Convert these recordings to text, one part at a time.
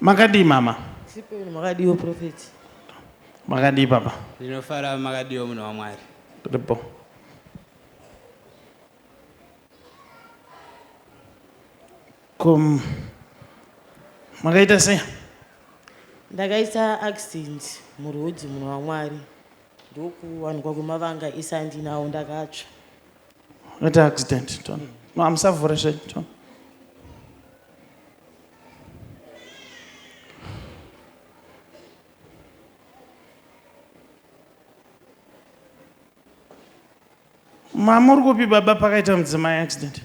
Makadii mama? Sipeni makadiwo prophet. Makadii papa? Ndinofara makadiwo munhu waMwari. Ripo. Ko makaita sei? Ndakaita accident muroad munhu waMwari. Ndokuwanikwa kwemavanga ese andinawo ndakatsva. Makaita accident tona. No, amusavhure zvenyu tona. Mamuri kupi baba pakaita mudzimai accident?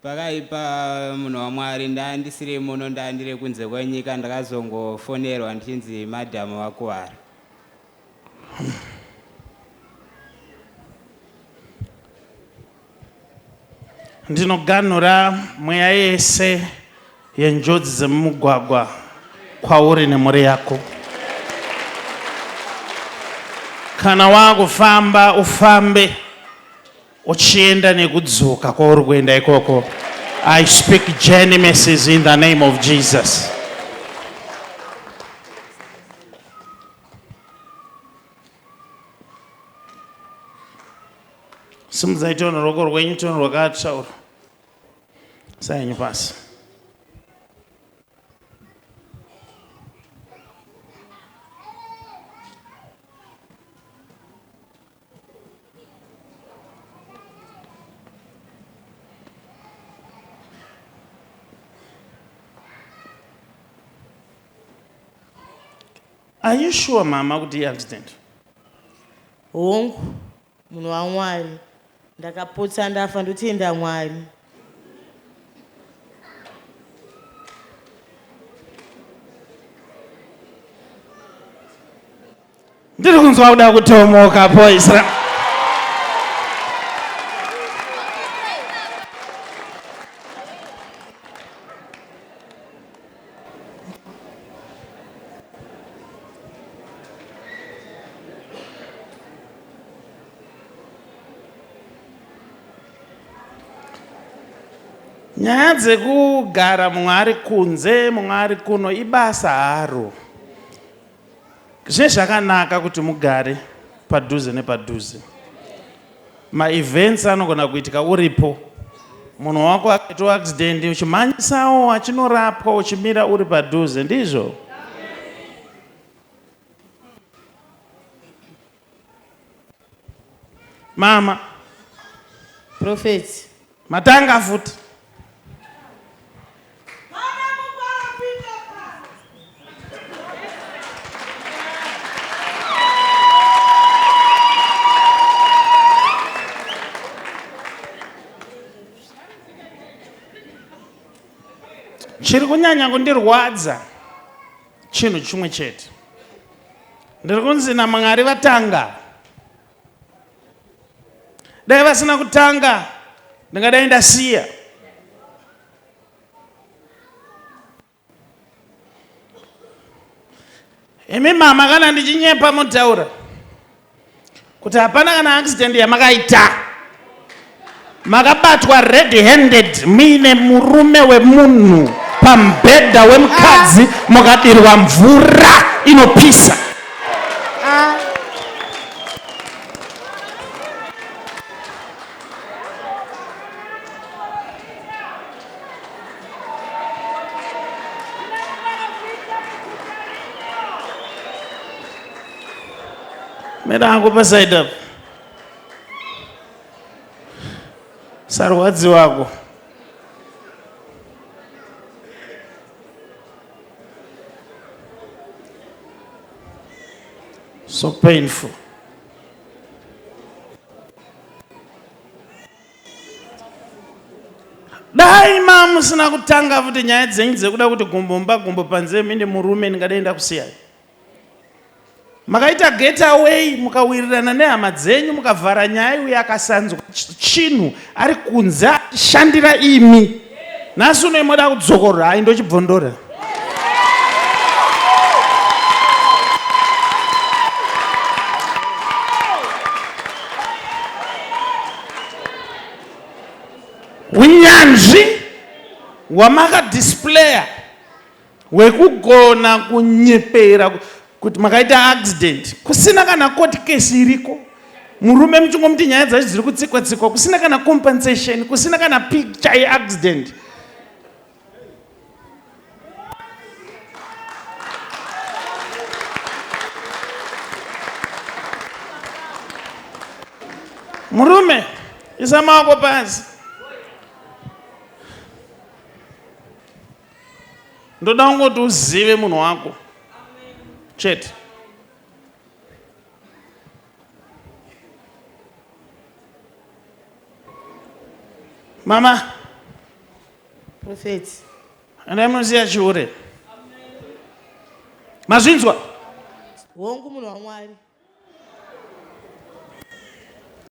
Pakaipa munhu waMwari ndandisiri muno ndandiri kunze kwenyika ndakazongofonerwa ndichinzi madam vakuvara. Ndinoganhura mweya yese yenjodzi dzemumugwagwa kwauri nemhuri yako. Kana wakufamba ufambe uchienda nekudzoka kwauri kuenda ikoko. I speak journey mercies in the name of Jesus. Simudzai tione ruoko rwenyu tione rwakatsva urwu. Sayenyu pasi. Are you sure mama kuti iaccident? Hongu, munhu waMwari. Ndakapotsa ndafa ndotenda Mwari. Ndiri kunzwa kuda kutomoka poisra. Nyaya dzekugara mumwe ari kunze mumwe ari kuno ibasa haro. Zve zvakanaka kuti mugare padhuze nepadhuze. Maevents anogona kuitika uripo. Munhu wako akaitwa accident uchimhanyisawo achinorapwa uchimira uri padhuze ndizvo? Mama. Prophet. Matanga futi. Chiri kunyanya kundirwadza chinhu chimwe chete. Ndiri kunzi naMwari vatanga. Dai vasina kutanga ndingadai ndasiya. Imi mama kana ndichinyepa motaura kuti hapana kana accident yamakaita. Makabatwa red handed muine murume wemunhu pamubhedha wemukadzi mukadirwa mvura inopisa. Ah. Mira hangu pasaid apo. Sarwadziwako. So painful. Dai ma musina kutanga futi nyaya dzenyu dzekuda kuti gumbo mumba gumbo panze minde murume ndingadai ndakusiyai. Makaita get away mukawirirana nehama dzenyu mukavhara nyaya uye akasanzwa chinhu ari kunze achishandira imi. Nhasi uno moda kudzokorora hai ndochibvondora. Unyanzvi hwamakadisplayer. Wekugona kunyepera kuti makaita accident kusina kana court case iriko. Murume muchingomuti nyaya dzacho dziri kutsikwa tsikwa kusina kana compensation, kusina kana picture yeaccident. Murume, isa maoko pasi. Ndoda kungoti uzive munhu wako chete. Mama. Prophet. Endai munosiya chihure. Mazvinzwa? Hongu munhu waMwari.